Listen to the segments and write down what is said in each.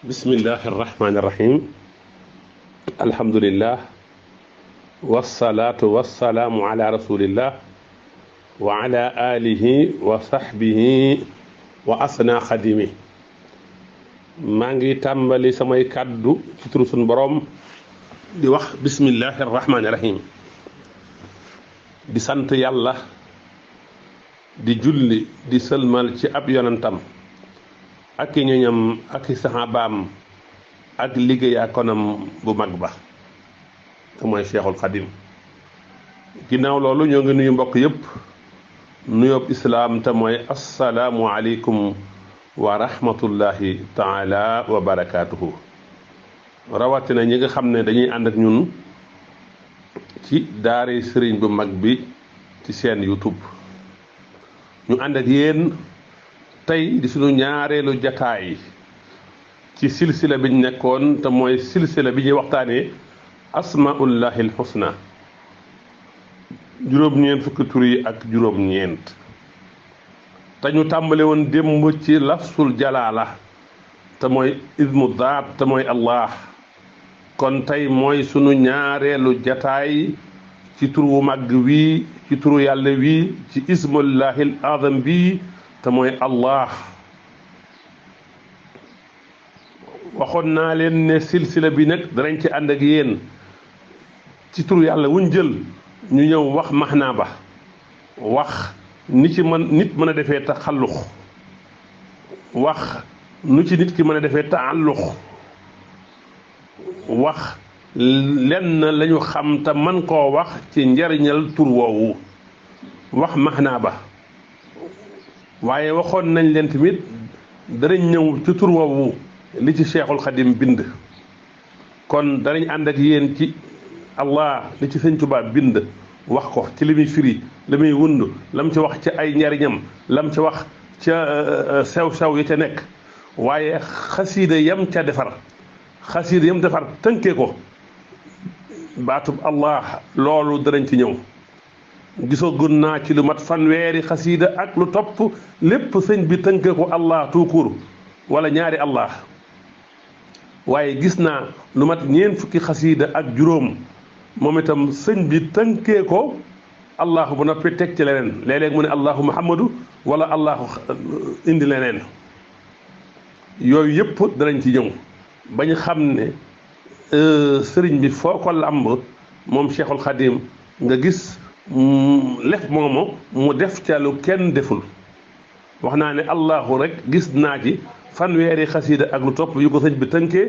bismillahi irrahmani irrahim alhamdulillah wasalaatu wasalaamu ala rasulillah wa ala alihi wa sahbihi wa asna xadimi maa ngi tàmbali samay kàddu ci turu sunu boroom di wax bismillahi irrahmani irrahim di sant yàlla di julli di sëlmal ci ab yonantam ak i ñoñam ak i saxaabaam ak liggéeyaa konam bu mag ba te mooy Cheikhul Khadim ginnaaw loolu ñoo ngi nuyu mbokk yépp nuyoob islaam te mooy assalaamu aleykum wa rahmatullahi taala wa barakaatuhu rawatina ñi nga xam ne dañuy ànd ak ñun ci daari sëriñ bu mag bi ci seen YouTube ñu ànd ak yéen tey di suñu ñaareelu jataay ci silsila bi ñu nekkoon te mooy silsila bi ñuy waxtaanee asmaullahi alxusna juróom-ñeent fukki tur yi ak juróom-ñeent te ñu tàmbale woon démb ci lafsul jalaala te mooy ismu daat te mooy allah kon tey mooy sunu ñaareelu jataay ci tur wu màgg wii ci turu yàlla wii ci ismullahi al azam bii te mooy allah waxoon naa leen ne silsila bi nag danañ ci ànd ak yéen ci turu yàlla wuñ jël ñu ñëw wax maxnaa ba wax ni ci nit mën a defee taxallux wax nu ci nit ki mën a defee taallux wax lenn lañu xam te man koo wax ci njariñal tur woowu wax maxnaa ba waaye waxoon nañ leen tamit danañ ñëw ci tur woowu li ci Cheikhul Khadim bind kon danañ ànd ak yéen ci allah li ci Sëñ Tuubaa bind wax ko ci li muy firi li muy wund lam ci wax ci ay njariñam lam ci wax ca sew-sew yi ca nekk waaye xasiida yam ca defar xasiida yam defar tënkee ko baatub allah loolu danañ ci ñëw gisagun naa ci lu mat fanweeri xasiida ak lu topp lépp sëñ bi tënkee ko allah tuukur wala ñaari allah waaye gis naa lu mat ñeent fukki xasiida ak juróom moom itam sëñ bi tënkee ko allahu bu noppi teg ci leneen léeg-léeg mu ne allahu muhammadu wala allahu indi leneen yooyu yëpp danañ ci ñëw bañ xam ne sëriñ bi foo ko làmb moom Cheikhul Khadim nga gis lef moomu mu def ca lu kenn deful wax naa ne allahu rek gis naa ci fanweeri xasiida ak lu topp yu ko sëñ bi tënkee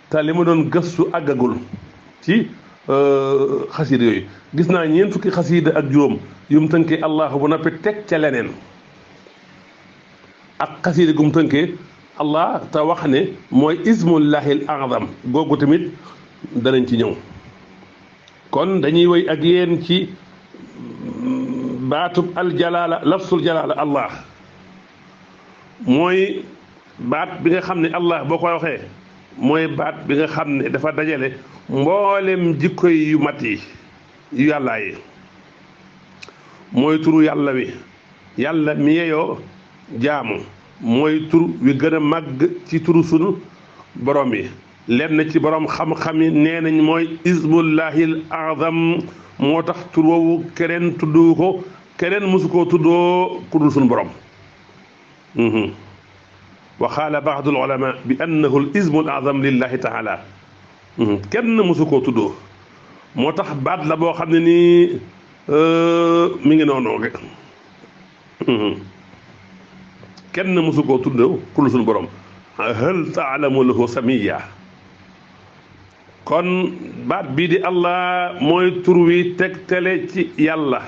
te li ma doon gëstu àggagul ci xasiida yooyu gis naa ñeent fukki xasiida ak juróom yu mu tënkee allahu bu noppi teg ca leneen ak xasiida gu mu tënkee allah te wax ne mooy ismullahi al azam googu tamit danañ ci ñëw kon dañuy woy ak yéen ci baatub aljalaala lafsul jalaala allah mooy baat bi nga xam ne allah boo koy waxee mooy baat bi nga xam ne dafa dajale mboolem jikko yu mat yi yu yàllaa yi mooy turu yàlla wi yàlla mi yeyoo jaamu mooy tur wi gën a màgg ci turu sunu borom yi lenn ci borom xam-xam yi nee nañ mooy ismullahil azam moo tax tur woowu keneen tuddu ko keneen mosu koo tuddoo ku dul sunu borom wa qaala baadu al ulama bi annahu al ismu al azam lillahi taala kenn mosu koo tuddoo moo tax baat la boo xam ne nii mi ngi noonu kenn mosu koo tuddoo ku dul sunu borom hal taalamu lahu samiya kon baat bii di allah mooy tur wi tegtale ci yàlla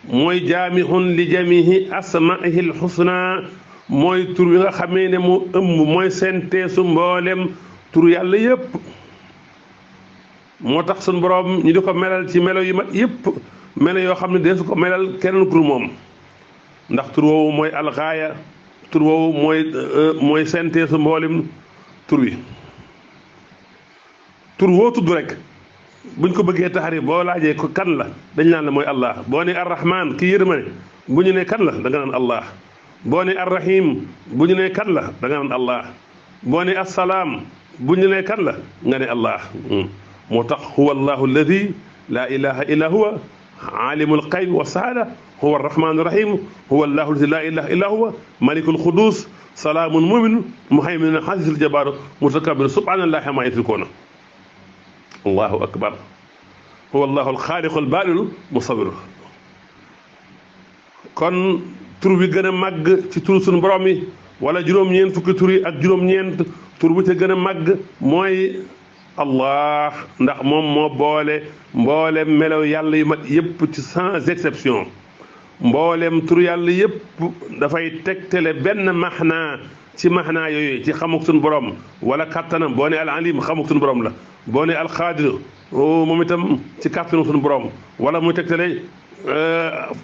mooy jaamihun li jamihi asmaihi alxusna mooy tur wi nga xamee ne mu ëmb mooy senteesu mboolem tur yàlla yépp moo tax suñ boroom ñu di ko melal ci melo yu mat yépp melo yoo xam ne dee su ko melal keneen kur moom ndax tur woowu mooy alxaaya tur woowu mooy senteesu mboolem tur wi tur woo tudd rek buñ ko bëggee taxari boo laajee ko kan la dañ naan la mooy allah boo ne arrahman kii yërmane bu ñu ne kan la da nga naan allah boo ne arrahim bu ñu ne kan la da nga naan allah boo ne assalaam bu ñu ne kan la nga ne allah moo tax huwa allahu alladi laa ilaha illa huwa alimul xaybi wa saada huwa arrahmanu rahim huwa allahu alladi laa ilaha illa huwa malikul xudus salaamun mumin muhayminun xasisul jabaaru mutakabbiru subhanallahi amma yushrikuuna allahu akbar huwa allahu alxaaliqu albaari'u musawwiru kon tur bi gën a màgg ci tur suñu borom yi wala juróom-ñeent fukki tur yi ak juróom-ñeent tur bu ca gën a màgg mooy allah ndax moom moo boole mboolem melaw yàlla yu mat yépp ci sans exception mboolem tur yàlla yépp dafay tegtale benn maxnaa ci maxnaa yooyu ci xamuk suñu borom wala kattanam boo ne al alim xamuk suñu borom la boo ne alxaadir moom itam ci kattanu suñu borom wala muy tegtale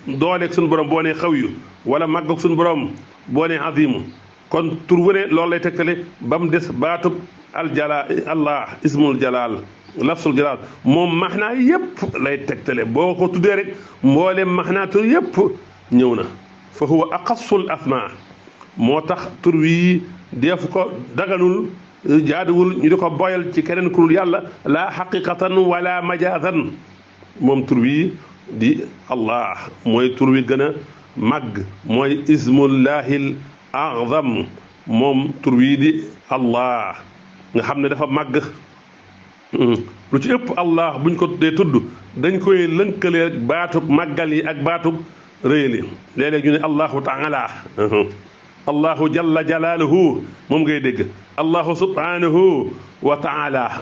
dooleeg suñu borom boo ne xawiyu wala màggak suñu borom boo ne azimu kon tur wu ne loolu lay tegtale ba mu des baatub aljala allah ismul jalal lafsul jalal moom maxnaa yépp lay tegtale boo ko tuddee rek mboolem maxnaa tur yépp ñëw na fa huwa aqassul asma moo tax tur wii def ko daganul jaaduwul ñu di ko boyal ci keneen kurul yàlla laa xaqiqatan wala majaazan moom tur wii di allah mooy tur wi gën a màgg mooy ismullahil azam moom tur wii di allah nga xam ne dafa màgg lu ci ëpp allah buñ ko dee tudd dañ koy lënkalee baatub màggal yi ak baatub réyal yi léeg-léeg ñu ne allahu taala allahu jalla jalaaluhu moom ngay dégg allahu subhanahu wa taala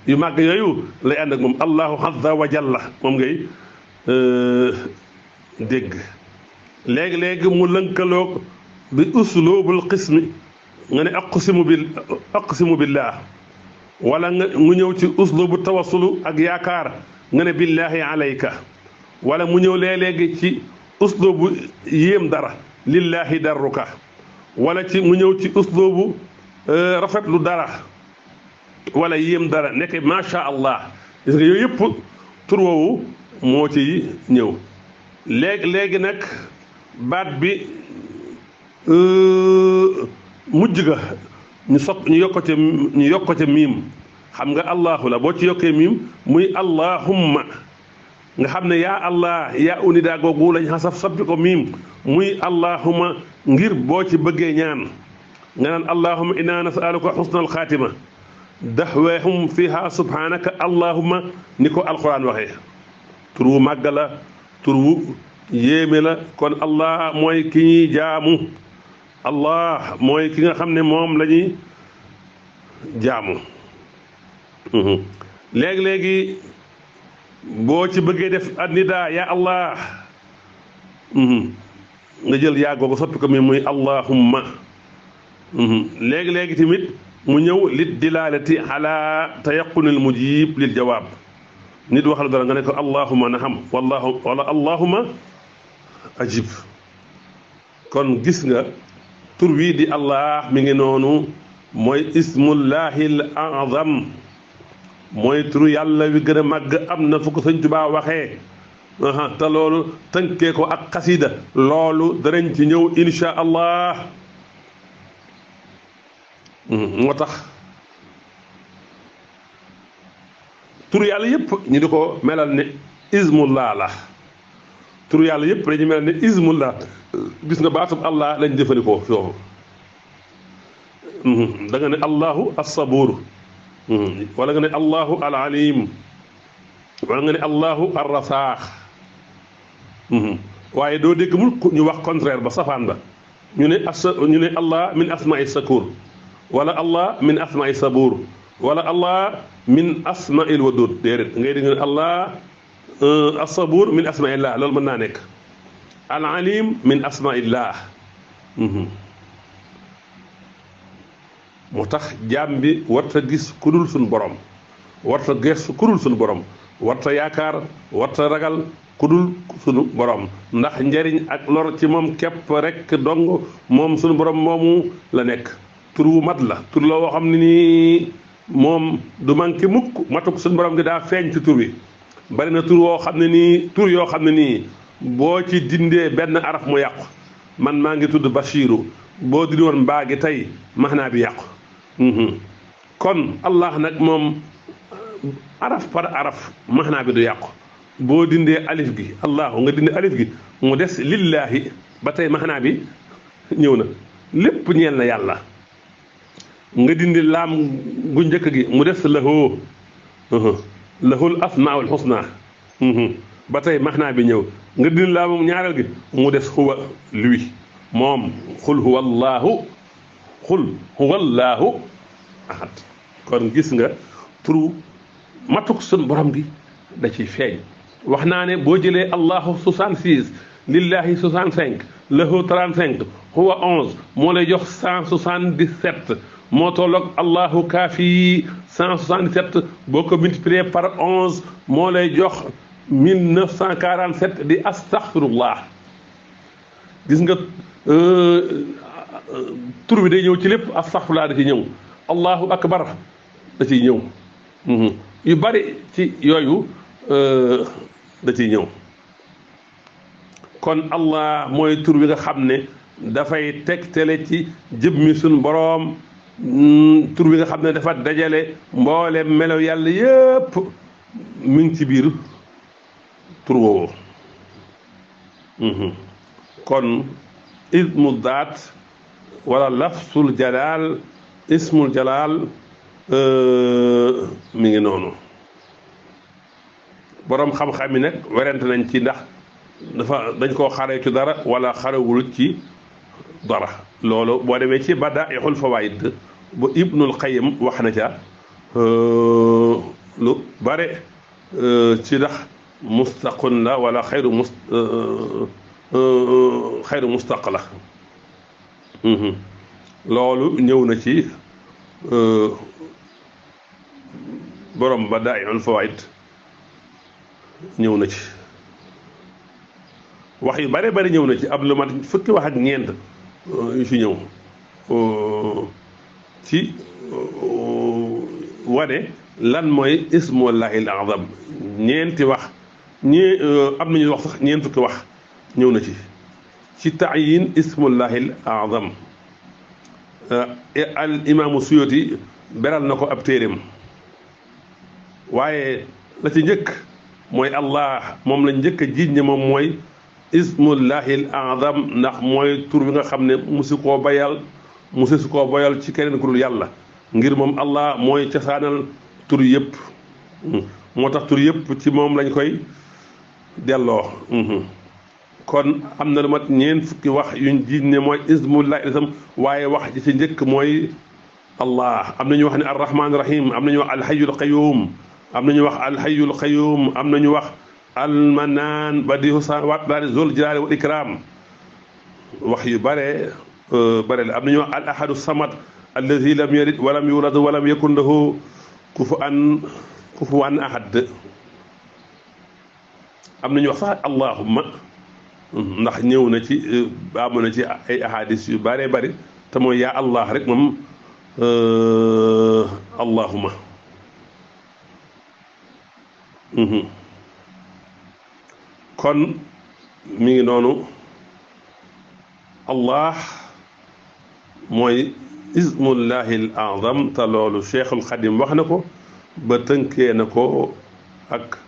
yu màgg yooyu lay ànd ak moom allahu azza wa jalla moom ngay dégg léegi-léegi mu lënkaloog bi usluubul qismi nga ne aqsimu billah wala nga mu ñëw ci uslubu tawassulu ak yaakaar nga ne billahi alayka wala mu ñëw léeg-léegi ci uslubu yéem dara lillahi darruka wala ci mu ñëw ci uslubu rafetlu dara wala yéem dara nekk macha allah gis nga yooyu yëpp tur woowu moo ci ñëw léegi nag baat bi mujj ga ñu yokk ko ca miim xam nga allahu la boo ci yokkee miim muy allahumma nga xam ne yaa allah yaa unida googu lañ xasaf soppi ko miim muy allahumma ngir boo ci bëggee ñaan nga naan allahumma inna nasaluka xusnal xaatima daxweehum fiha subhanaka allahumma ni ko alquran waxee tur wu màgg la tur wu yéeme la kon allah mooy ki ñuy jaamu allah mooy ki nga xam ne moom la ñuy jaamu léegi-léegi boo ci bëggee def annida ya allah nga jël yaa googu soppi ko mi muy allahumma léegi-léegi tamit mu ñëw lit dilalati ala tayaqunil mujib lil jawaab nit wax la dara nga ne ko allahumma naham wala allahumma ajib kon gis nga tur wii di allah mi ngi noonu mooy ismullahil azam mooy turu yàlla wi gën a màgg am na fu ko sëñ Tuubaa waxee te loolu tënkee ko ak xasida loolu danañ ci ñëw insha allah moo tax turu yàlla yëpp ñu di ko melal ne ismullah la turu yàlla yëpp dañu melal ne ismullah gis nga baatub allah lañ jëfandikoo foofu da nga ne allahu as-sabuur wala nga ne allahu al-alim wala nga ne allahu ar-rasaax waaye doo dégg mu ñu wax contraire ba safaan ba ñu ne allah min asma'i sakuur wala allah min asma'i sabuur wala allah min asma'il wadud déedéet ngay dégg ne allah as-sabuur min asma'illah loolu mën naa nekk al-alim min asma'illah moo tax jaam bi warta gis ku dul suñu borom warta gestu ku dul suñu borom warta yaakaar warta ragal ku dul suñu borom ndax njariñ ak lor ci moom képp rek dong moom suñu borom moomu la nekk tur wu mat la tur la woo xam ne nii moom du manqué mukk matuk suñu borom gi daa feeñ ci tur wi bari na tur woo xam ne nii tur yoo xam ne nii boo ci dindee benn araf mu yàqu man maa ngi tudd Bachiru boo dindi woon mbaa gi tey maanaa bi yàqu kon allah nag moom araf par araf maanaa bi du yàqu boo dindee alif gi allahu nga dindi alif gi mu des lillaahi ba tey maanaa bi ñëw na lépp ñeel na yàlla nga dindi laam gu njëkk gi mu des lahoo lahul asmaul husna ba tey maanaa bi ñëw nga dindi laam ñaareel gi mu des huwa lui moom xul huwa allaahu ahad kon gis nga turu matuk sun borom gi da ciy feeñ wax naa ne boo jëlee allahu 66 lillahi 65 lahu 35 huwa 11 moo lay jox 177 moo tolloog allahu kaafi 177 boo ko multiplier par 11 moo lay jox 1947 di astaghfirullah gis nga tur bi day ñëw ci lépp astaghfirullah da ci ñëw allahu akbar da ciy ñëw yu bari ci yooyu da ciy ñëw kon allah mooy tur bi nga xam ne dafay tegtale ci jëmmi suñ boroom tur bi nga xam ne dafa dajale mboole melo yàlla yépp mi ngi ci biir tur woowu kon ismu daat wala lafsul jalaal ismul jalaal mi ngi noonu boroom xam-xam yi nag werante nañ ci ndax dañ koo xare ci dara wala xarewul ci dara loolu boo demee ci Badaa'ihul Fawaa'id bu Ibnul Qayyim wax na ca lu bare ci ndax mustaqun la wala xayru mustaq la loolu ñëw na ci borom Badaa'ihul Fawaa'id ñëw na ci wax yu bare bari ñëw na ci ab lu mat fukki wax ak ñeent yu ci ñëw ci wane lan mooy ismullahil azam ñeenti wax am nañu wax sax ñeent fukki wax ñëw na ci taayin ismullahil azam al imaamu Suyuti beral na ko ab téeréem waaye la ci njëkk mooy allah moom la njëkk a jiiñ ne moom mooy ismullahil azam ndax mooy tur bi nga xam ne musu koo bayal ci keneen ku dul yàlla ngir moom allah mooy cosaanal tur yëpp moo tax tur yëpp ci moom lañ koy delloo kon am na lu mat ñeent fukki wax yuñ jiiñ ne mooy ismullahil azam waaye wax ji ci njëkk mooy allah am nañu wax ne arrahman rahim am nañu wax alhayyul qayyum am nañu wax alhayyul qayyum am nañu wax almanaan badii'u samaawaati wal ardi zul jalaali wal ikraam wax yu bare la am nañu wax al ahadu samad allazi lam yalid walam yulad walam yakun lahu kufuwan ahad am nañu wax sax allahumma ndax ñëw na ci amoon na ci ay ahadis yu bare bari te mooy yaa allah rek moom allahumma kon mi ngi noonu allah mooy ismullahil azam te loolu cheikhul xadim wax na ko ba tënkee na ko ak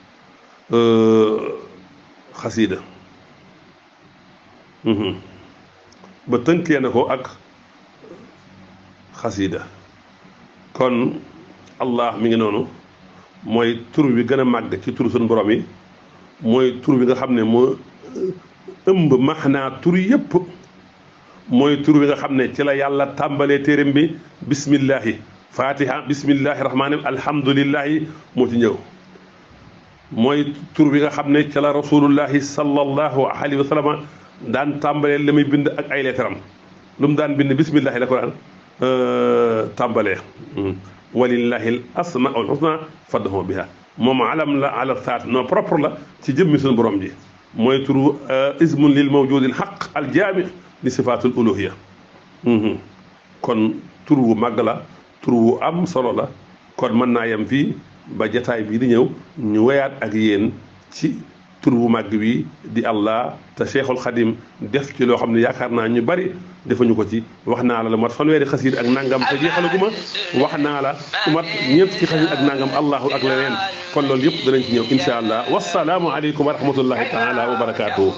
xasida ba tënkee na ko ak xasida kon allah mi ngi noonu mooy tur bi gën a màgg ci tur suñu borom yi mooy tur bi nga xam ne moo ëmb maxnaa tur yépp mooy tur bi nga xam ne ci la yàlla tàmbalee téeram bi bismillahi fatiha bismillahi rahmaani alhamdulillahi moo ci ñëw mooy tur bi nga xam ne ci la rasulullahi sallallahu alayhi wa sallam daan tàmbalee la muy bind ak ay leetaram lu mu daan bind bismillahi la ko daan tàmbalee walillahi al asmaul husna fad'uhu biha moom alam la ala saat non propre la ci jëmmi suñu borom ji mooy turu ismun lil mawjudil haqq al jaami li sifatul uluhiyya kon tur wu màgg la tur wu am solo la kon mën naa yem fii ba jataay bii di ñëw ñu weyaat ak yéen ci tur bu màgg wi di Allah te Cheikhul Khadim def ci loo xam ne yaakaar naa ñu bari defuñu ko ci wax naa la lu mat fanweeri xasiid ak nangam te jeexalaguma wax naa la lu mat ñeent ci xasiid ak nangam allahu ak leneen kon loolu yëpp danañ ci ñëw insha allah wasalaamu aleykum wa rahmatullahi taala wa barakaatuhu